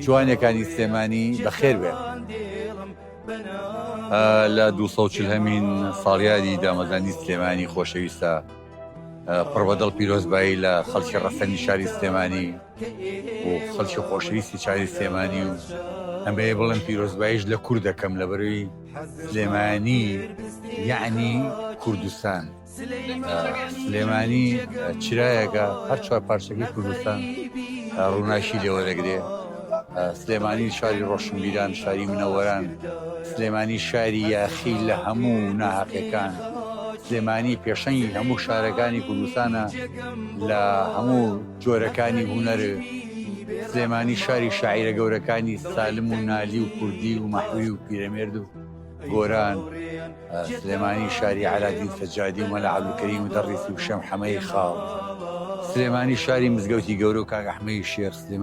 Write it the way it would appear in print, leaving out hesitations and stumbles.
جوانیەکانی سلێمانی بەخێر بێن. لە 240 هەمین ساڵیادی دامەزرانی سلێمانی خۆشەویستە پڕ بەدڵ پیرۆزبایی لە خەڵکی ڕەسەنی شاری سلێمانی و خەڵکی خۆشەویستی شاری سلێمانی و ئەمەیە بڵێم پیرۆزباییش لە کورد دەکەم لە بەروی سلێمانی یعنی کوردستان. سلێمانی چرایەکە هەر چوار پارچەکەی کوردستان ڕووناکی لێوە دەگرێ. سلێمانی شاری ڕۆشنبیران، شاری منەوەران، سلێمانی شاری یاخی لە هەموو ناهەقیەکان، سلێمانی پێشەنگی هەموو شارەکانی کوردستانە لە هەموو جۆرەکانی هونەر، سلێمانی شاری شاعیرە گەورەکانی سالم و نالی و کوردی و مەحوی و پیرەمێرد و گۆران، سلێمانی شاری عەلادین سەجادی و مەلا عەبدولکەریم و دەڕیسی و شێم حەمەی خاڵ، سلێمانی شاری مزگەوتی گەورە و کاک ئەحمەی شێخ، سلێمانی.